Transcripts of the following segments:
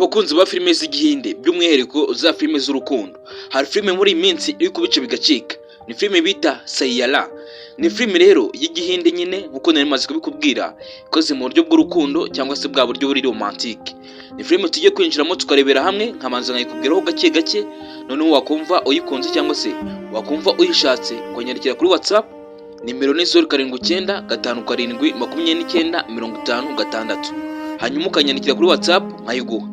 Bakunzi ba filime z'Igihinde, by'umwihariko za filime z'urukundo, hari filime muri iyi minsi iri kubica bigacika. Ni filime bita Saiyaara. Ni filime rero y'Igihinde nyine, nkuko nari maze kubikubwira, ikoze mu buryo bw'urukundo cyangwa se bwa buryo buri romantique. Ni filime tugiye kwinjiramo tukarebera hamwe, nkabanza nkayikubwiraho gake gake, noneho wakumva uyikunze cyangwa se wakumva uyishatse ukanyandikira kuri WhatsApp. Nimero ni 0795 729 56, hanyuma ukanyandikira kuri WhatsApp nkayiguha.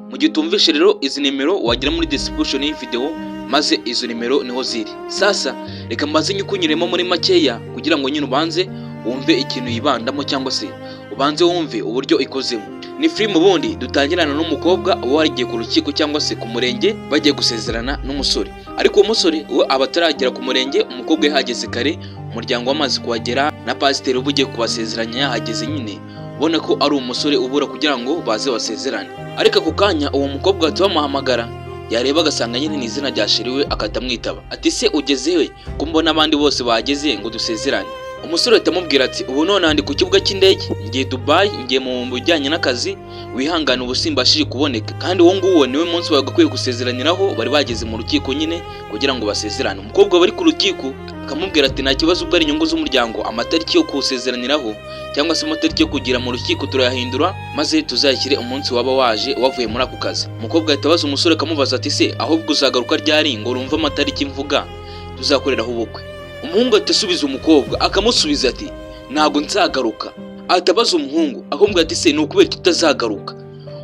Mu gihe utumvishe rero izi nimero, wagira muri description y'iyi video, maze izo nimero niho ziri. Sasa reka mbaze nyikunyuremo muri makeya kugira ngo nyine ubanze wumve ikintu yibandamo cyangwa se ubanze wumve uburyo ikozemo. Ni filime ubundi dutangirana n'umukobwa uba waragiye ku rukiko cyangwa se ku murenge, bagiye gusezerana n'umusore, ariko uwo musore we aba ataragera ku murenge, umukobwa yahageze kare, umuryango wamaze kuhagera, na pasiteri uba ugiye kubasezeranya yahageze nyine, ubona ko ari umusore ubura kugira ngo baze basezerane. Ariko ako kanya uwo mukobwa bahita bamuhamagara, yareba agasanga nyine ni izina rya chéri we, agahita amwitaba ati: "Se ugeze he ko mbona abandi bose bahageze ngo dusezerane?" Umusore ahita amubwira ati: "Ubu none ndi ku kibuga cy'indege, ngiye Dubai, ngiye mu bijyanye n'akazi, wihangane ubu simbashije kuboneka." Kandi uwo nguwo niwe munsi bagakwiye gusezeraniraho, bari bageze mu rukiko nyine kugira ngo basezerane. Umukobwa bari ku rukiko akamubwira ati: "Nta kibazo, ubwo ari inyungu z'umuryango, amatariki yo kuwusezeraniraho cyangwa se amatariki yo kugira mu rukiko turayahindura, maze tuzayashyire umunsi waba waje wavuye muri ako kazi." Umukobwa ahita abaza umusore, akamubaza ati: "Se ahubwo uzagaruka ryari ngo urumve amatariki mvuga tuzakoreraho ubukwe?" Umuhungu ahita asubiza umukobwa, akamusubiza ati: "Ntabwo nzagaruka." Ahita abaza umuhungu, akamubwira ati: "Se ni ukubera iki utazagaruka?"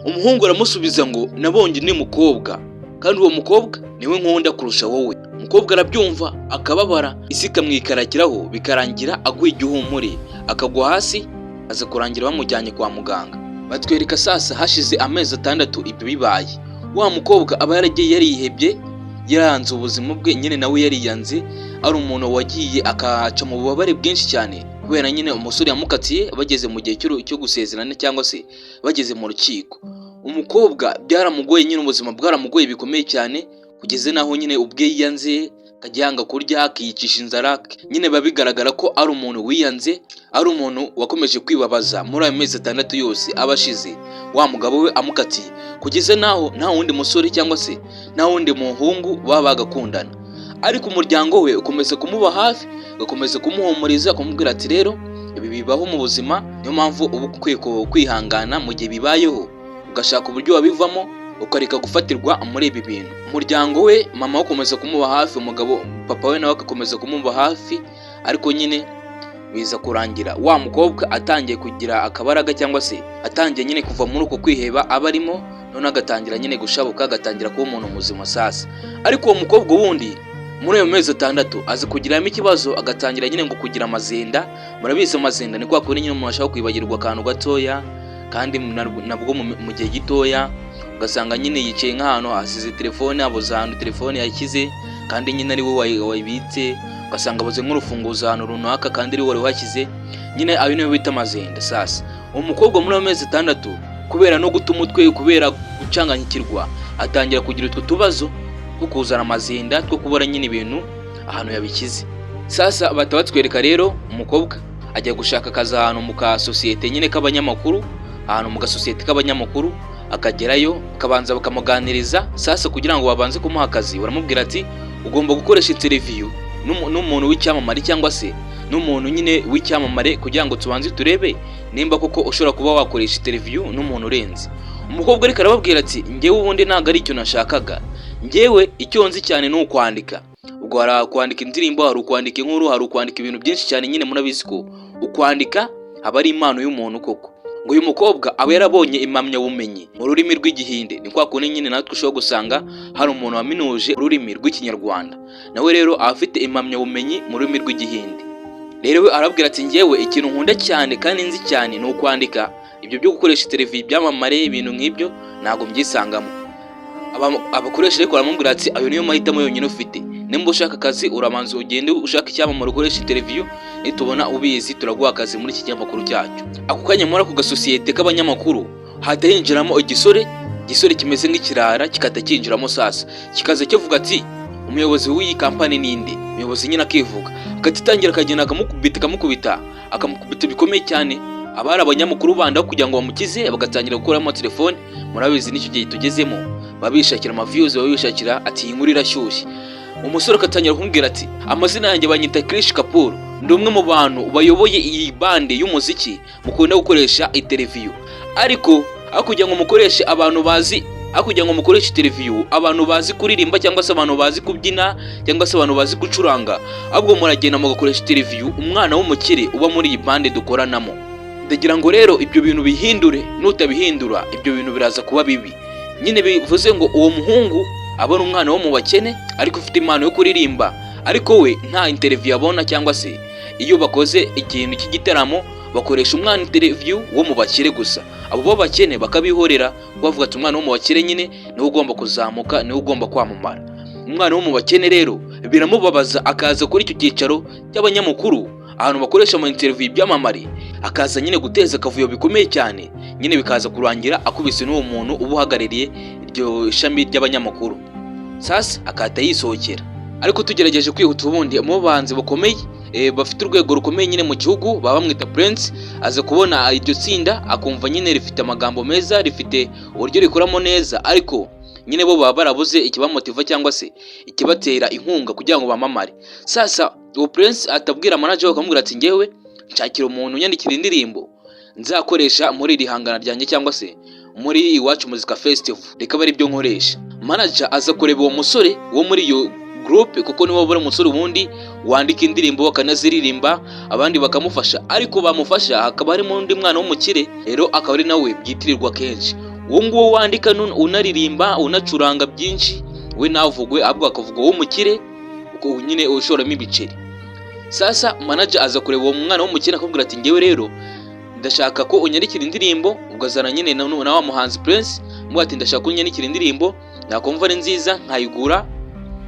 Umuhungu aramusubiza ngo: "Nabonye undi mukobwa, kandi uwo mukobwa niwe nkunda kurusha wowe." Umukobwa arabyumva akababara, isi ikamwikarakiraho, bikarangira aguye igihumure, akagwa hasi, aza kurangira bamujyanye kwa muganga. Batwereka sasa hashize amezi 6 ibyo bibaye. Wa mukobwa aba yaragiye yarihebye, yaranze ubuzima bwe nyine, nawe yariyanze, ari umuntu wagiye akaca mu bubabare bwinshi cyane kubera nyine umusore yamukatiye bageze mu gihe cyo gusezerana cyangwa se bageze mu rukiko. Umukobwa byaramugoye nyine, ubuzima bwaramugoye bikomeye cyane, kugeza n'aho nyine ubwe yiyanze, akajya yanga kurya, akiyicisha inzara. Nyine biba bigaragara ko ari umuntu wiyanze, ari umuntu wakomeje kwibabaza muri ayo mezi 6 yose aba ashize wa mugabo we amukatiye, kugeza n'aho nta wundi musore cyangwa se nta wundi muhungu baba bagakundana. Ariko umuryango we ukomeza kumuba hafi, ugakomeza kumuhumuriza, ukamubwira ati: "Rero ibi bibaho mu buzima, niyo mpamvu uba ukwiye kwihangana mu gihe bibayeho, ugashaka uburyo wabivamo, ukareka gufatirwa muri ibi bintu." Umuryango we, mama we ukomeza kumuba hafi, umugabo papa we nawe agakomeza kumuba hafi, ariko nyine biza kurangira wa mukobwa atangiye kugira akabaraga cyangwa se atangiye nyine kuva muri uko kwiheba aba arimo, none agatangira nyine gushabuka, agatangira kuba umuntu muzima. Sasa ariko uwo mukobwa ubundi muri ayo mezi 6 aza kugiramo ikibazo, agatangira nyine ngo kugira amazinda. Murabizi, amazinda ni kwa kundi nyine umuntu ashobora kwibagirwa akantu gatoya, kandi nabwo mu gihe gitoya, ugasanga nyine yicaye nk'ahantu hasize telefone, abuze ahantu telefone yashyize kandi nyine ari we wayibitse, ugasanga abuze nk'urufunguzo ahantu runaka kandi ari we wari washyize. Nyine ayo niyo bita amazinda. Sasa uwo mukobwa muri ayo mezi 6, kubera no guta umutwe, kubera gucanganyikirwa, atangira kugira utwo tubazo two kuzana amazinda, two kubura nyine ibintu ahantu yabishyize. Sasa bahita batwereka rero umukobwa ajya gushaka akazi ahantu mu kasosiyete nyine k'abanyamakuru, ahantu mu gasosiyete k'abanyamakuru. Akagerayo, bakabanza bakamuganiriza. Sasa kugira ngo babanze kumuha akazi, baramubwira ati: "Ugomba gukoresha interview n'umuntu w'icyamamare cyangwa se n'umuntu nyine w'icyamamare, kugira ngo tubanze turebe nimba koko ushobora kuba wakoresha interview n'umuntu urenze." Umukobwa ariko arababwira ati: "Njyewe ubundi ntabwo ari icyo nashakaga, njyewe icyo nzi cyane ni ukwandika." Ubwo hari kwandika indirimbo, hari ukwandika inkuru, hari ukwandika ibintu byinshi cyane. Nyine murabizi ko ukwandika aba ari impano y'umuntu koko. Ngo uyu mukobwa aba yarabonye impamyabumenyi mu rurimi rw'Igihinde. Ni kwa kundi nyine natwe ushobora gusanga hari umuntu waminuje ururimi rw'Ikinyarwanda, nawe rero aba afite impamyabumenyi mu rurimi rw'Igihinde. Rero we arabwira ati: "Njyewe ikintu nkunda cyane kandi nzi cyane ni ukwandika. Ibyo byo gukoresha televiziyo, ibyamamare, ibintu nk'ibyo ntabwo mbyisangamo." Abakoresha ariko baramubwira ati: "Ayo niyo mahitamo yonyine ufite. Nimba ushaka akazi, urabanza ugende ushaka icyamamare, ukoresha interview, nitubona ubizi turaguha akazi muri iki kinyamakuru cyacu." Ako kanya muri ako gasosiyete k'abanyamakuru hahita hinjiramo igisore, igisore kimeze nk'ikirara, kikahita kinjiramo. Sasa kikaza kivuga ati: "Umuyobozi w'iyi kampani ninde?" Umuyobozi nyine akivuga, agahita atangira akagenda akamukubita, akamukubita, akamukubita bikomeye cyane. Abari abanyamakuru bandi, aho kugira ngo bamukize, bagatangira gukuramo telefone. Murabizi, n'icyo gihe tugezemo baba bishakira ama views, baba bishakira ati: "Iyi nkuru irashyushye." Umusore agatangira kumubwira ati: "Amazina yanjye banyita Krish Kapoor, ndi umwe mu bantu bayoboye iyi band y'umuziki mukunda gukoresha interview, ariko aho kugira ngo mukoreshe abantu bazi, aho kugira ngo mukoreshe interview abantu bazi kuririmba cyangwa se abantu bazi kubyina cyangwa se abantu bazi gucuranga, ahubwo muragenda mugakoresha interview umwana w'umukire uba muri iyi band dukoranamo. Ndagira ngo rero ibyo bintu bihindure, nutabihindura ibyo bintu biraza kuba bibi." Nyine bivuze ngo uwo muhungu abona umwana wo mu bakene ariko ufite impano yo kuririmba, ariko we nta interview abona, cyangwa se iyo bakoze ikintu cy'igitaramo bakoresha umwana interview wo mu bakire gusa, abo b'abakene bakabihorera, bavuga ati: "Umwana wo mu bakire nyine niwe ugomba kuzamuka, niwe ugomba kwamamara." Umwana wo mu bakene rero biramubabaza, akaza kuri icyo cyicaro cy'abanyamakuru, ahantu bakoresha ama interview ibyamamare, akaza nyine guteza akavuyo bikomeye cyane. Nyine bikaza kurangira akubise n'uwo muntu uba uhagarariye iryo shami ry'abanyamakuru. Sasa akahita yisohokera. Ariko tugerageje kwihuta, ubundi mu bahanzi bakomeye, bafite urwego rukomeye nyine mu gihugu, baba bamwita Prince, aza kubona iryo tsinda, akumva nyine rifite amagambo meza, rifite uburyo rikoramo neza, ariko nyine bo baba barabuze ikibamotiva cyangwa se ikibatera inkunga kugira ngo bamamare. Sasa uwo Prince atabwira manager we, akamubwira ati: "Ngewe nshakira umuntu unyandikira indirimbo nzakoresha muri iri hangana ryanjye cyangwa se muri Iwacu Muzika Festival, reka abe aribyo nkoresha." Manager aza kureba uwo musore wo muri iyo group, kuko niwe buri umusore ubundi wandika indirimbo akanaziririmba, abandi bakamufasha, ariko bamufasha hakaba harimo undi mwana w'umukire rero, akaba ari nawe byitirirwa kenshi. Uwo nguwo wandika unaririmba, unacuranga byinshi, we ntavugwe, ahubwo akavuga uwo mukire nyine ushoramo ibiceri. Sasa manager aza kureba uwo mwana w'umukire, akamubwira ati: "Ngewe rero ndashaka ko unyandikira indirimbo." Ugazana nyine na wa muhanzi Prince, amugira ati: "Ndashaka ko unyandikira indirimbo, nakumva ari nziza nkayigura.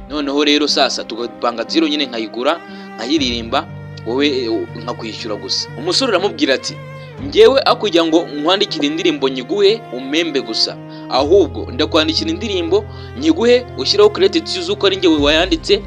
Noneho rero sasa tugapanga zero nyine, nkayigura, nkayiririmba, wowe nkakwishyura gusa." Umusore aramubwira ati: "Ngewe aho kugira ngo nkwandikire indirimbo nyiguhe umembe gusa, ahubwo ndakwandikira indirimbo nyiguhe, ushyireho credits z'uko ari njye wayanditse,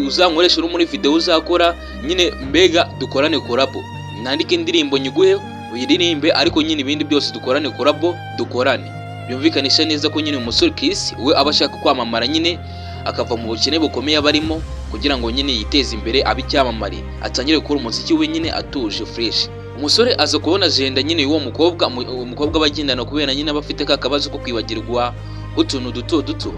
uzankoresha no muri video uzakora nyine, mbega dukorane collabo. Nandike indirimbo nyiguhe uyiririmbe, ariko nyine ibindi byose dukorane collabo, dukorane." Byumvikanisha neza ko nyine umusore Chris we aba ashaka kwamamara nyine, akava mu bukene bukomeye aba arimo, kugira ngo nyine yiteze imbere, abe icyamamare, atangire gukora umuziki we nyine atuje, fresh. Umusore aza kubona agenda nyine y'uwo mukobwa, uwo mukobwa aba agendana, kubera nyine aba afite ka kabazo ko kwibagirwa utuntu duto duto.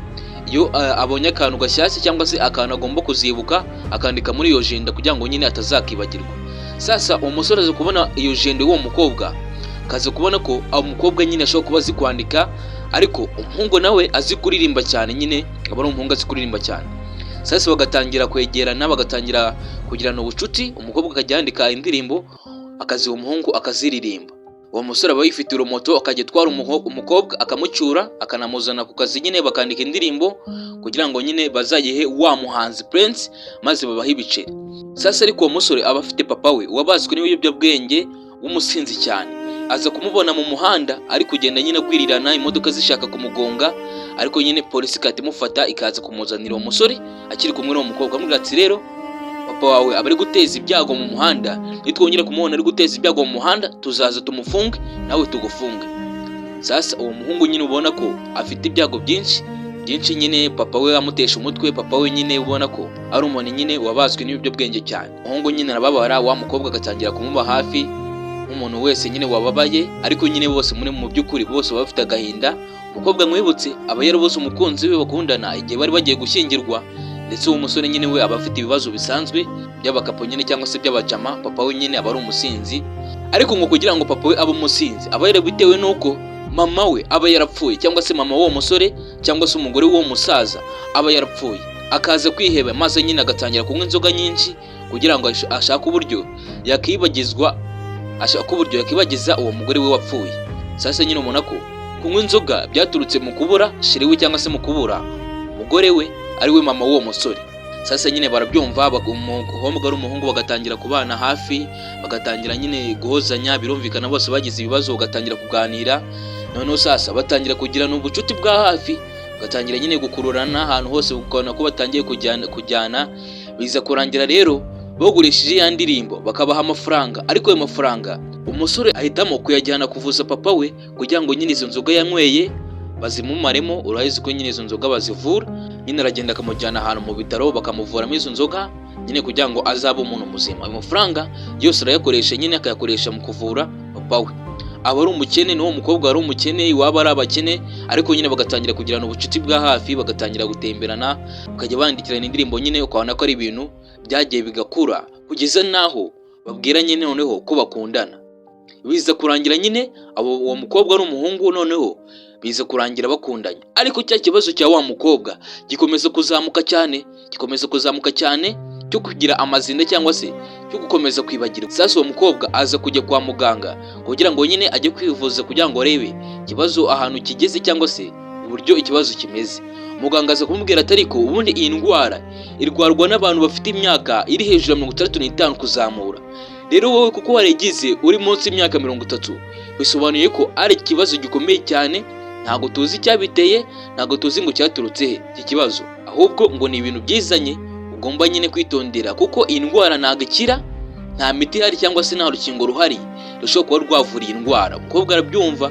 Iyo abonye akantu gashyashya cyangwa se akantu agomba kuzibuka, akandika muri iyo agenda kugira ngo nyine atazakibagirwa. Sasa uwo musore aza kubona iyo agenda y'uwo mukobwa, akaza kubona ko uwo mukobwa nyine ashobora kuba azi kwandika, ariko umuhungu nawe azi kuririmba cyane. Nyine aba ari umuhungu azi kuririmba cyane. Sasa bagatangira kwegerana, bagatangira kugirana ubucuti. Umukobwa akajya yandika indirimbo, akaziha umuhungu akaziririmba. Uwo musore aba yifitiye urumoto, akajya atwara umukobwa, akamucyura, akanamuzana ku kazi, nyine bakandika indirimbo kugira ngo nyine bazayihe wa muhanzi Prince, maze babahe ibiceri. Sasa ariko uwo musore aba afite papa we wabaswe n'ibiyobyabwenge, w'umusinzi cyane. Aza kumubona mu muhanda ari kugenda nyine agwirirana, imodoka zishaka kumugonga, ariko nyine polisi igahita imufata, ikaza kumuzanira uwo musore akiri kumwe n'uwo mukobwa. Amubwira ati: "Rero papa wawe aba ari guteza ibyago mu muhanda, nitwongera kumubona ari guteza ibyago mu muhanda, tuzaza tumufunge nawe tugufunge." Sasa uwo muhungu nyine ubona ko afite ibyago byinshi byinshi nyine, papa we amutesha umutwe, papa we nyine ubona ko ari umuntu nyine wabaswe n'ibiyobyabwenge cyane. Umuhungu nyine arababara, wa mukobwa agatangira kumuba hafi nk'umuntu wese nyine wababaye, ariko nyine bose muri mu by'ukuri bose baba bafite agahinda. Umukobwa, mwibutse, aba yarabuze umukunzi we bakundana igihe bari bagiye gushyingirwa, ndetse uwo musore nyine we aba afite ibibazo bisanzwe by'abakapo nyine cyangwa se by'abajama. Papa we nyine aba ari umusinzi, ariko ngo kugira ngo papa we abe umusinzi aba yarabitewe n'uko mama we aba yarapfuye, cyangwa se mama w'uwo musore cyangwa se umugore w'uwo musaza aba yarapfuye, akaza kwiheba, maze nyine agatangira kunywa inzoga nyinshi kugira ngo ashake uburyo yakibagizwa, ashaka uburyo yakibagiza uwo mugore we wapfuye. Sasa nyine ubona ko kunywa inzoga byaturutse mu kubura chérie we cyangwa se mu kubura umugore we, ari we mama w'uwo musore. Sasa nyine barabyumva, umukobwa ari umuhungu, bagatangira kubana hafi, bagatangira nyine guhozanya. Birumvikana bose bagize ibibazo, bagatangira kuganira. Noneho sasa batangira kugirana ubucuti bwa hafi, bagatangira nyine gukururana ahantu hose, ukabona ko batangiye kujyana. Biza kurangira rero bagurishije ya ndirimbo, bakabaha amafaranga, ariko ayo mafaranga Umusore ahitamo kuyajyana kuvuza papa we, kugira ngo nyine izo nzoga yanyweye bazimumaremo. Urabizi ko nyine izo nzoga bazivura. Nyine aragenda akamujyana ahantu mu bitaro, bakamuvuramo izo nzoga nyine kugira ngo azabe umuntu muzima. Ayo mafaranga yose arayakoresha nyine, akayakoresha mu kuvura papa we. Aba ari umukene, n'uwo mukobwa ari umukene, iwabo ari abakene, ariko nyine bagatangira kugirana ubucuti bwa hafi, bagatangira gutemberana, bakajya bandikirana indirimbo. Nyine ukabona ko ari ibintu byagiye bigakura kugeza n'aho babwira nyine noneho ko bakundana. Biza kurangira nyine abo uwo mukobwa n'umuhungu noneho biza kurangira bakundanye. Ariko cya kibazo cya wa mukobwa gikomeza kuzamuka cyane, gikomeza kuzamuka cyane, cyo kugira amazinda cyangwa se cyo gukomeza kwibagirwa. Sasa uwo mukobwa aza kujya kwa muganga kugira ngo nyine ajye kwivuza, kugira ngo arebe ikibazo ahantu kigeze cyangwa se uburyo ikibazo kimeze. Muganga aza kumubwira ati: "Ariko ubundi iyi ndwara irwarwa n'abantu bafite imyaka iri hejuru ya 65 kuzamura. Rero wowe kuko warigize uri munsi y'imyaka 30, bisobanuye ko ari ikibazo gikomeye cyane. Ntabwo tuzi icyabiteye, ntabwo tuzi ngo cyaturutse he iki kibazo, ahubwo ngo ni ibintu byizanye. Ugomba nyine kwitondera kuko iyi ndwara ntabwo ikira, nta miti ihari cyangwa se nta rukingo ruhari rushobora kuba rwavura iyi ndwara." Umukobwa arabyumva.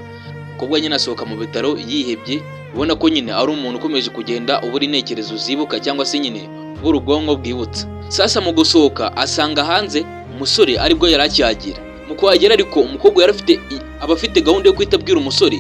Umukobwa nyine asohoka mu bitaro yihebye, ubona ko nyine ari umuntu ukomeje kugenda ubura intekerezo zibuka cyangwa se nyine ubura ubwonko bwibutsa. Sasa mu gusohoka asanga hanze umusore aribwo yari akihagera. Mu kuhagera ariko, umukobwa yari afite, aba afite gahunda yo guhita abwira umusore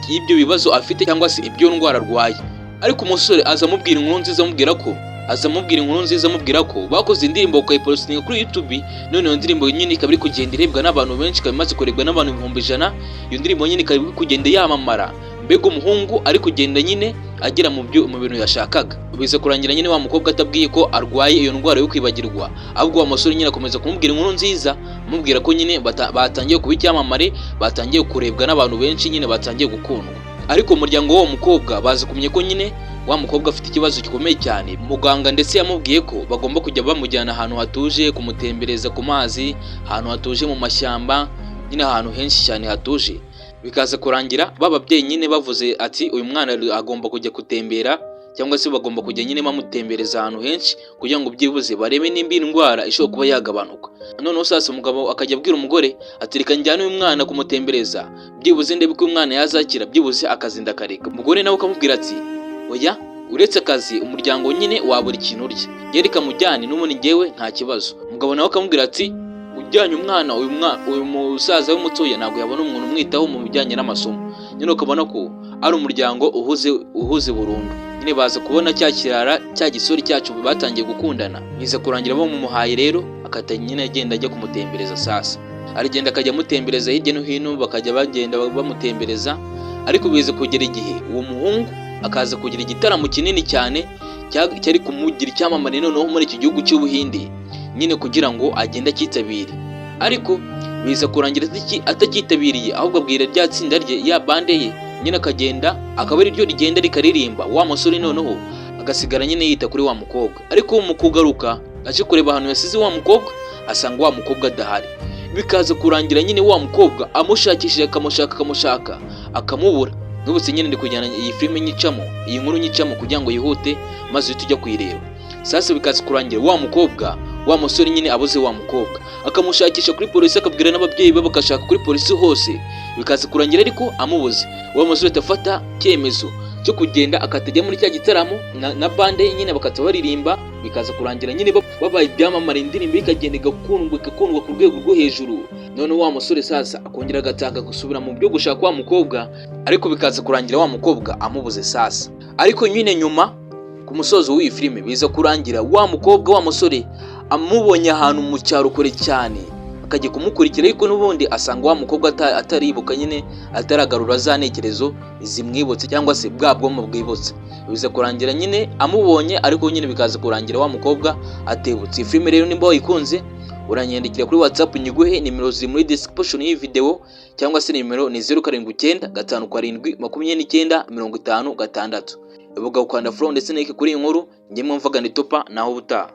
y'ibyo bibazo afite cyangwa se ibyo ndwara arwaye. Ariko umusore aza amubwira inkuru nziza, amubwira ko aza amubwira inkuru nziza, amubwira ko bakoze indirimbo bakayipostinga kuri YouTube. None iyo ndirimbo nyine ikaba iri kugenda irebwa n'abantu benshi, ikaba imaze kurebwa n'abantu 100,000. Iyo ndirimbo nyine ikaba iri kugenda yamamara. Mbega umuhungu ari kugenda nyine agera mu bintu yashakaga. Biza kurangira nyine wa mukobwa atabwiye ko arwaye iyo ndwara yo kwibagirwa, ahubwo wa musore nyine akomeza kumubwira inkuru nziza, amubwira ko nyine batangiye kuba icyamamare, batangiye kurebwa n'abantu benshi, nyine batangiye gukundwa. Ariko umuryango w'uwo mukobwa baza kumenya ko nyine wa mukobwa afite ikibazo gikomeye cyane. Muganga ndetse yamubwiye ko bagomba kujya bamujyana ahantu hatuje, kumutembereza ku mazi, ahantu hatuje mu mashyamba, nyine ahantu henshi cyane hatuje. Bikaza kurangira ba babyeyi nyine bavuze ati: "Uyu mwana agomba kujya gutembera, cyangwa se bagomba kujya nyine bamutembereza ahantu henshi kugira ngo byibuze barebe nimba iyi ndwara ishobora kuba yagabanuka." Noneho sasa umugabo akajya abwira umugore ati: "Reka njyane uyu mwana kumutembereza, byibuze ndebe ko uyu mwana yazakira, byibuze akazinda akareka." Umugore nawe akamubwira ati: "Oya, uretse akazi, umuryango nyine wabura ikintu urya. Njye reka mujyane, n'ubundi njyewe nta kibazo." Umugabo nawe akamubwira ati: "Ujyanye umwana, uyu musaza we mutoya ntabwo yabona umuntu umwitaho mu bijyanye n'amasomo." Nyine ukabona ko ari umuryango uhuze, uhuze burundu. Nyine baza kubona cya kirara, cya gisore cyacu batangiye gukundana, biza kurangira bamumuhaye rero, akata nyine agenda ajya kumutembereza. Sasa aragenda akajya amutembereza hirya no hino, bakajya bagenda bamutembereza. Ariko biza kugera igihe uwo muhungu akaza kugira igitaramo kinini cyane cyari kumugira icyamamare noneho muri iki gihugu cy'Ubuhinde, nyine kugira ngo agende acyitabire. Ariko biza kurangira atacyitabiriye, ahubwo abwira rya tsinda rye, ya band ye nyine, akagenda akaba ari ryo rigenda rikaririmba. Wa musore noneho agasigara nyine yita kuri wa mukobwa. Ariko mu kugaruka aje kureba ahantu yasize wa mukobwa, asanga wa mukobwa adahari. Bikaza kurangira nyine wa mukobwa amushakishije, akamushaka, akamushaka, akamubura. Nubutse nyine ndi kujyana iyi filime nyicamo, iyi nkuru nyicamo kugira ngo yihute, maze uhite ujya kuyireba. Sasa bikaza kurangira wa mukobwa, wa musore nyine abuze wa mukobwa, akamushakisha kuri polisi, akabwira n'ababyeyi be bagashaka kuri polisi hose, bikaza kurangira ariko amubuze. Wa musore ahita afata icyemezo cyo kugenda akatajya muri cya gitaramo na band ye nyine, bakata baririmba. Bikaza kurangira nyine babaye ibyamamare, indirimbo ikagenda igakundwa, igakundwa ku rwego rwo hejuru. None wa musore sasa akongera agataka gusubira mu byo gushaka wa mukobwa, ariko bikaza kurangira wa mukobwa amubuze. Sasa ariko nyine nyuma, ku musozo w'iyi filime, biza kurangira wa mukobwa, wa musore amubonye ahantu mu cyaro kure cyane, akajya kumukurikira. Ariko n'ubundi asanga wa mukobwa ataribuka nyine, ataragarura za ntekerezo zimwibutse cyangwa se bwa bwonko bwibutse. Biza kurangira nyine amubonye, ariko nyine bikaza kurangira wa mukobwa atebutse. Iyi filime rero nimba wayikunze, uranyandikira kuri WhatsApp nyiguhe nimero, ziri muri description y'iyi video, cyangwa se nimero ni 0795 79 56. Ibuka gukanda follow ndetse na like kuri iyi nkuru. Njye mwumvaga ni Topa, naho ubutaha.